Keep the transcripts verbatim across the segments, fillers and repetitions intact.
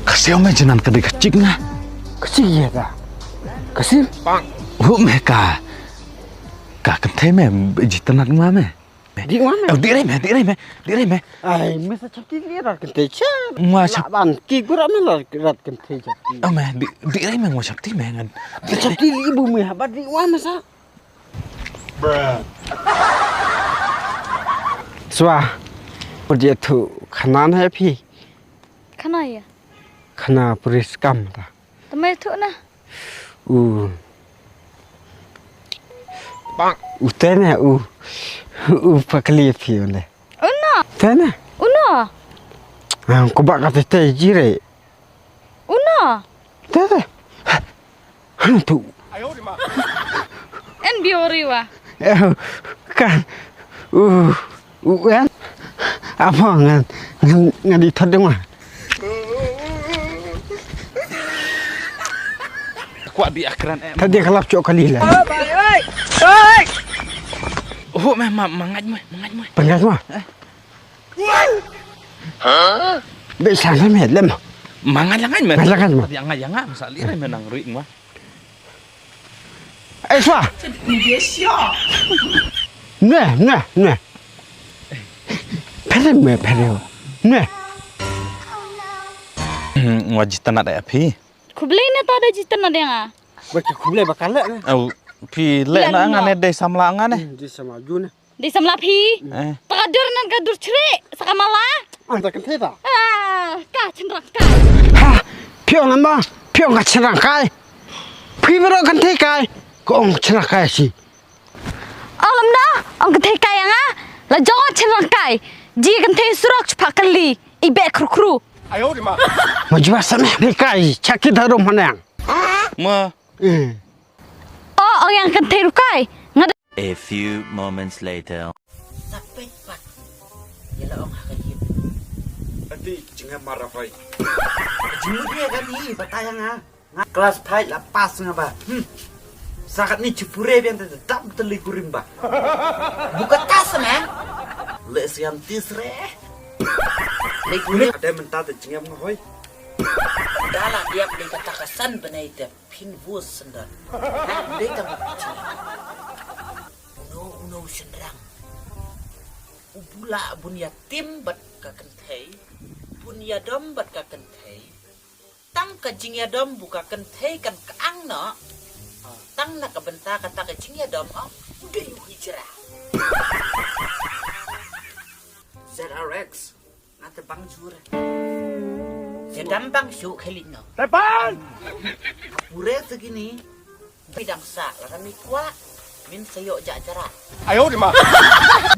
Ka siaw me jinan ka dei ka chik nga. Ka chik ïa ka. Ka sim. Hu me ka. Ka kynthei me jitanat nga me. Di wan me. Di rei me, di rei me, di rei me. Ai, me sa chapti li rat kynthei cha. Nga chap ban ki gura me la rat kynthei chapti. Oh me, di di rei me nga chapti me ngan. Sa chapti li bu me haba di wan me sa. Swa. Pur je thu khanan hai phi. Khana ïa. Khana puri skam ta. Tama ïathuh na. U. U te ne u. U pakli phi u ne. Una. Te ne. Una. Ang ko ba ka te te jire. Una. Te te. Han tu. En biori wa. Eh, kan. U u en. Apa ngan ngan ngan di thot dong wa. Kwah di akran eh. Tadi kalap cok kali lah. Hu me ma mangaj mo mangaj mo. Pangaj mo. Be sana me lem. Mangaj langaj me. Mangaj langaj mo. Tadi angaj angaj masa li me nang ruik mo. Ai swa. Neh neh neh. Pere me pere. Neh. Nga jitanat ïa phi. Khublei ne ta da jitanat ïa nga. Ba ki khublei ba ka leh ne. Au phi leh na nga ne dei samla nga ne. Dei samla ju ne. Dei samla phi. Eh. Ta ka dur nan ka dur chri sa ka mala. Ang ta kan theta. Ah, ka chynrang kai. Ha, phi ong ma, phi ong ka chynrang kai. Phi bro kan thei kai. Ko ong chynrang kai si. Alam da, ong kan thei kai nga. La jong chynrang kai. Ji kan thei surok chpak kali. I be khru khru. Ma jua sa meh ni kai, chaki darum hanang. Ma. Eh. Oh, ong yang kan thei rukai. Nga A few moments later. Sa peit pat. Ïa la ong ha ka hip. Ati jingem mara pai. Jingmut ïa ka ni batai nga. Nga class five la pass nga ba. Hmm. Sa kat ni chupure biang te dam te li kurim ba. Buka tas na. Le siam tis re. Le kurim. Ada menta te jingem nga hoi. Dala diap de kata ka san benai te. Phin vus sendon. Dei tang. Uno uno shynrang. U bula bun ïatim bad ka kynthei. Bun ïadom bad ka kynthei. Tang ka jingïadom bu ka kynthei kan ka ang noh. Tang na ka bynta kata ka jingïadom oh. U dei u hijrah. Z R X. Nga te bang jur. Sedam bang shu khali no. Tepan. Pure segini. Bidang sa la kami kwa. Min sayo ja jara. Ayo di ma.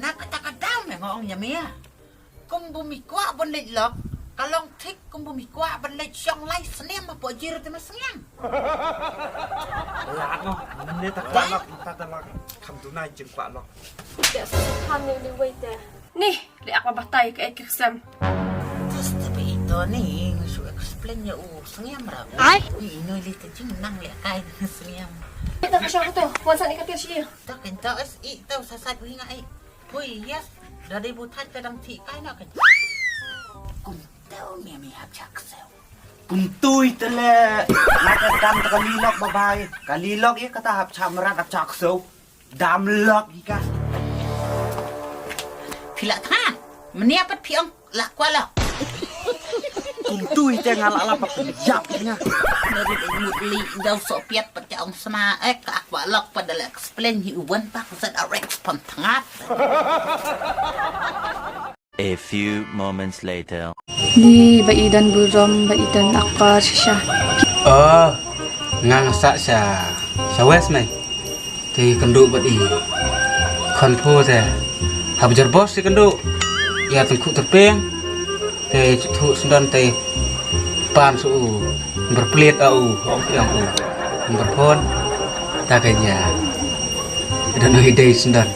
Na kata kata me ngong nya mia. Kum bu mi kwa bon lej lok. Kalong thik kum bu mi kwa bon lej shong lai snem apo jir te ma snem. Lak no. Mende tak lak, tak lak. Kam tunai jing kwa lok. Kam ni ni wei te. Ni. Leh ak ba batai ka ek ka sem. Tas te ba ito ni nga shu explain ïa u sngem ra. Ai. Ni ino li te jing nang leh kai sngem. Kita ka shah tu, wan sa ni ka tir shi. Ta kan ta es i ta sa sa wi nga ai. Pui yes. Da dei bu thait te dang thi kai na kan. Kum tau mi mi hap chak seu. Kum tui te le. Nga ka dam ta ka li lok ba bai. Ka li lok ïa kata hap chak mrat hap chak seu. Dam lok ika. Phi la tha. Menia pat phi ong la kwa lok. Kum tui te nga la la pat yap nga. Nari dei mut li dau so piat pat ka ong sma ek ka kwa lok pat da la explain hi u wan pak Z R X pam tngat. A few moments later. Ni ba i don burom ba i don akor shisha. Oh, nga nga sah sha sha west mai. Te kynduh bad i khon phu te hap jer bos te kynduh. Ïa tengkhu terpeng te chu thu sendon te pan su u berplit a u ong piang u berpon ta ka nya. Don i dei sendon.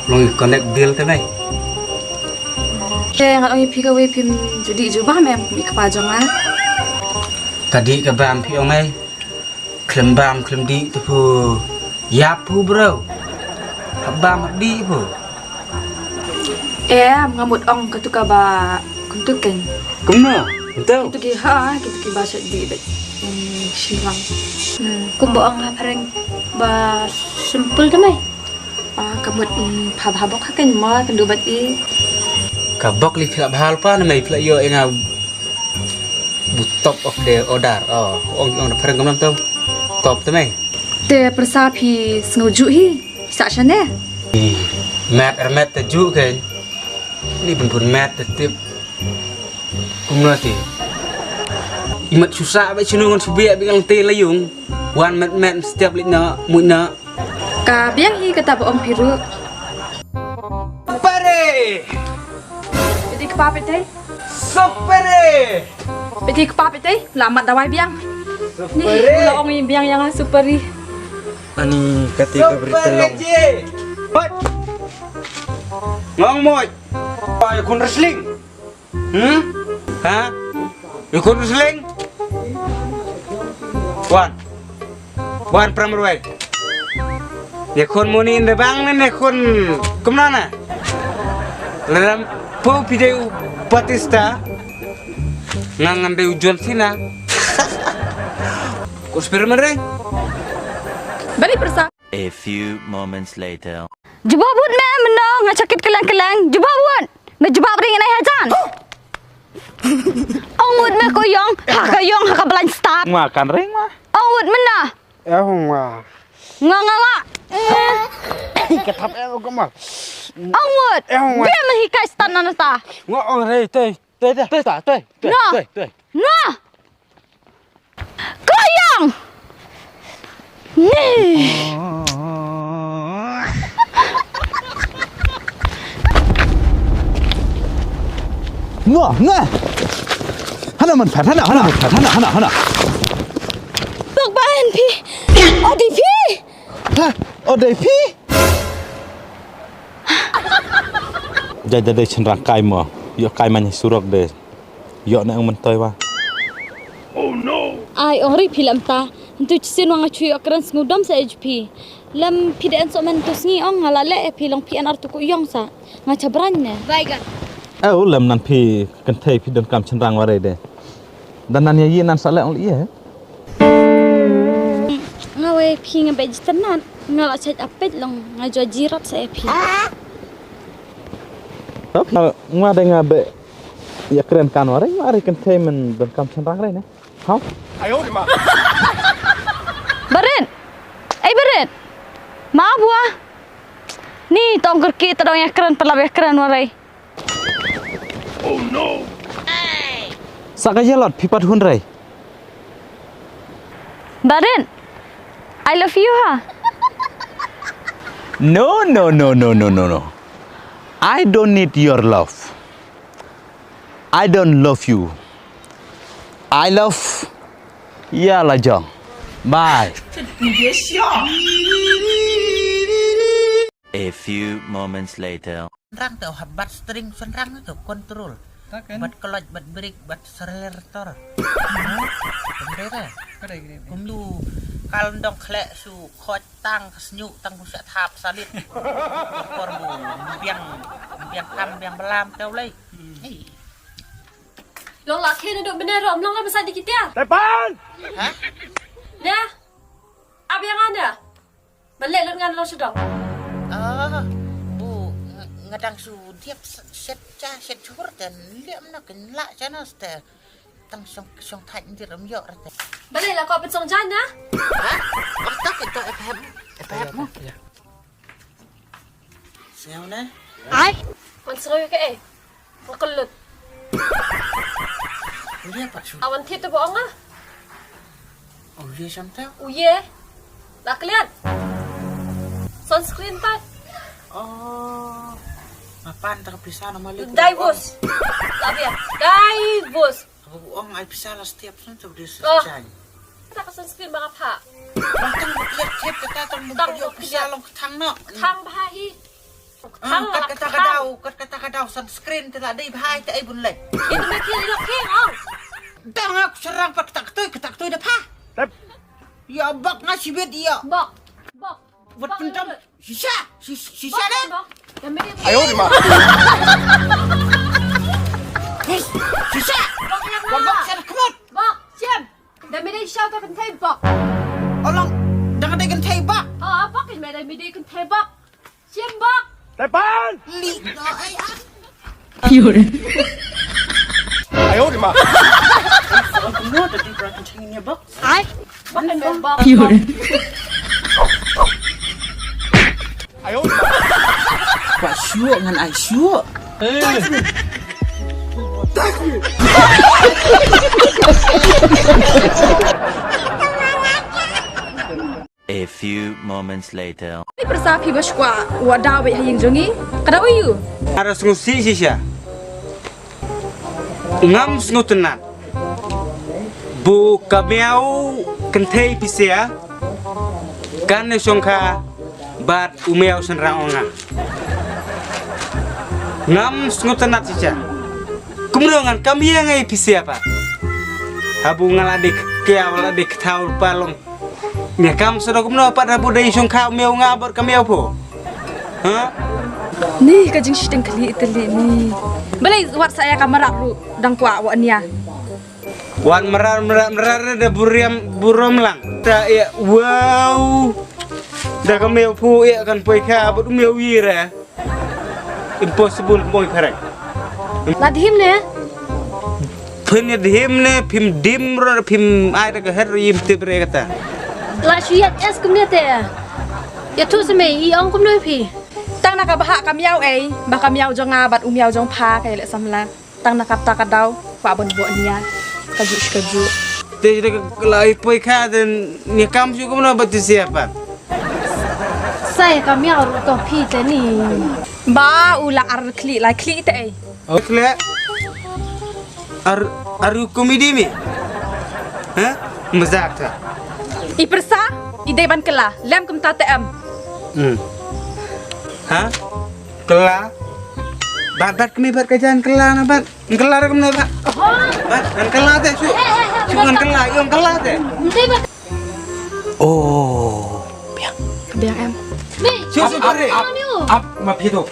Long i connect bill te mai. Te ngat ong i phi ka wei phim judi juba mem mi kpa jong nga. Ka dih ka bam phi ong mai. Khlem bam khlem dih te phu. Yap phu bro. Hap bam hap dih phu. Em nga mut ong ka tu ka ba kuntu keng. Kumno? Betul. Kitu ki ha, kitu ki ba sha di bet. Hmm, shirang. Hmm, kumba ong ha phareng ba simple te mei. Ah, ka mut, hmm, pha bha bok ha kan ma kan du bat i. Ka bok li phi la bha lypa ne mei, phi la ïoh ïa nga bu top of the order. Oh, ong ong da phareng kumno to. Top te mei. Te pyrsa phi sngewjuh hi. Sa shane. Met er met te juh kein. Ni bun bun met te tip. Kumno te. I mat shu sah ba shinu ngan shu biak biak lang te la yung. Wan met met step lik na mut na. Ka biang hi kata ba ong phi ruh. Pare. Jadi kpa pete. Superi. Pete kpa pete. Lamat dawai biang. Ni Superi. Ula ong i biang yang superi. Ani kati ka beri telong. Superi ji. Hot. Ngong moj. Pai kun wrestling. Hmm? Ha? Ïa khun wrestling? Wan. Wan pram ruwai. Ïa khun muni in the bang ne ïa khun kumno na? Leram pu pideu Batista. Ngang ngan deu John Cena. Ku Spiderman re? Bali persa. A few moments later. Jubab wut me mynno nga sakit keleng-keleng. Jubab wut. Me jubab ring nai hajan. Ong wut me ko yong, ha ka yong, ha ka blind start. Nga kan ring ma. Ong wut mynno. Eh nga. Nga nga nga. Ka thap eh ko ma. Ong wut. Eh nga. Dia me hikai start na nata. Nga ong rei tei. Tei tei tei tei. No. Tei tei. No. Ko yong. Ni. Nga, nga. Hana man phat, hana, hana man phat, hana, hana, hana. Bok ba en phi. O dei phi. Ha, o dei phi. Jai da dei chynrang kai mo. Ïoh kai man surok de. Ïoh na ang mentoi wa. Ai ong ri phi lem ta. Ntu chisin wa nga chu ïoh kren sngewdom sa H P. Lem phi de en so men tu sngi ong nga la le phi long phi en ar tu ku yong sa. Nga cha brang ne. Baigan. Au lem nan phi kynthei phi don kam chynrang wa re de. Dan nan ïa yi nan sa le ong le ïa. Nga wei phi nga be jitnat nga la chait apet long nga jua jirat sa ïa phi. Nga de nga be ïa kren kan wa re nga re kynthei men don kam chynrang re ne. Hau. Barit. Ei barit. Ma bua. Ni tong kerki tadong ïa kren pelap ïa kren wa re. Sa ka ïalot phi pat hun rei. Barit. I love you ha. No, no, no, no, no, no, no. I don't need your love. I don't love you. I love ïa la jong. Bye. A few moments later. Rang te oh bat string sen rang te control. Bat clutch bat brake bat accelerator. Kumdei re. Kumdu kal ndong khlek su khot tang ka snyu tang bu sha thap salit. Kor bu biang biang kam biang belam te ulei. Long la khe na dok bene rom long la masa di kitia. Tepan. Ha? Ya. Ab yang ada. Balik lut ngan long sedok. Ah, bu nga dang su diap set cha set chur dan liam na ken la chana ste. Tang song song thai ndir ram yok rate. Balik la ko pen song jan na. Ha? Waktu kita ephem ephem. Sngewbha ne? Ai. Wan sngewbha ke eh. Wan kelut. Uye pat shu. Awan thit tu bohong ah. Uye samta. Uye. La keliat. Sunscreen pat. Oh. Mapan tak pisa nama lu. Divorce. Lah dia. Divorce. Ka ba u ong ai pisa la setiap san tu dia sejai. Kata ka sunscreen ba nga pha. Tang ba kliat tip kata tang ba pisa long thang no. Thang ba hi. Thang kat kata ka dau, kat kata ka dau sunscreen te la dei ba hai te ai bun lei. Itu me kiri lo king ong. Dang aku serang pat kata ketui kata ketui da pha. Ya bak nga sibit iya. Bak. Bak. Wat pentam. Shisha, shisha deh. Ayo di mana? Shisha. Kynthei bok. Alang, dang dei kynthei bok. Ah, bok, me dei, me dei kynthei bok. Shim bok. Tepan! Li, ai, ah. Fiore. Ayo, di ma. Ai. Bok, bok. Fiore. Ayo. Kwah shuh ngan ai shuh. A few moments later. Ni pyrsa phi ba shu kwah wad daw bad ha ïing jong ngi. Ka daw aiu? Ara sngewsih shisha. Ngam sngewtynnat. Ba ka miaw kynthei phi sia kan ïa shongkha bad u miaw shynrang ong nga. Ngam sngewtynnat shisha. Kumno ngan kam ïa ngai phi sia pat. Haba nga la dei kiaw la dei kthaw palong. Nia kam sdang kumno pat haba dei shongkha u miaw nga bad ka miaw phi. Ha? Ni ka jingshiteng khlieh tylli ni. Balei wat sa ïa ka marak ruh dang kwah wad nia. Wan marar marar marar da buriam burom lang. Ta ïa wow. Da ka miaw phi ïa kan poi kha bad u miaw ïa re. Impossible poi kha re. La dhim ne? Phin ïa dhim ne phim dim ro phim ai da ka her yim tip re kata. La shu ïa es kumne te. Ïa thu sa me i ong kumno phi. Tang na ka bhah ka miaw ei ba ka miaw jong nga bad u miaw jong pha ka ïa leh samla. Tang na kata ka daw kwah ban buh nia ka juh shi ka juh. Te da ka la i poi kha te nia kam shu kumno ba tu sia pat. Sai ka miaw ruh to phi te ni. Ba u la ar khlieh lai khlieh te ei. Ar khlieh. Ar ar u komedi mi. Ha? Mazak ta. I pyrsa i dei ban kylla lem kumta te em. Hmm. Ha? Kylla. Bat bat kmie bat ka jan kylla na bat. Kylla ra kmie bat. Bat ngan kylla te shu. Shu ngan kylla, ïong kylla te. Oh. Biang. Biang em. Shu shu pare. Ap ma phi to.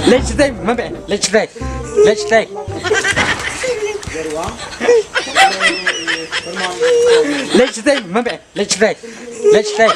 Let's stay, mambe. Let's stay. Let's stay. Let's stay, mambe. Let's stay. Let's stay.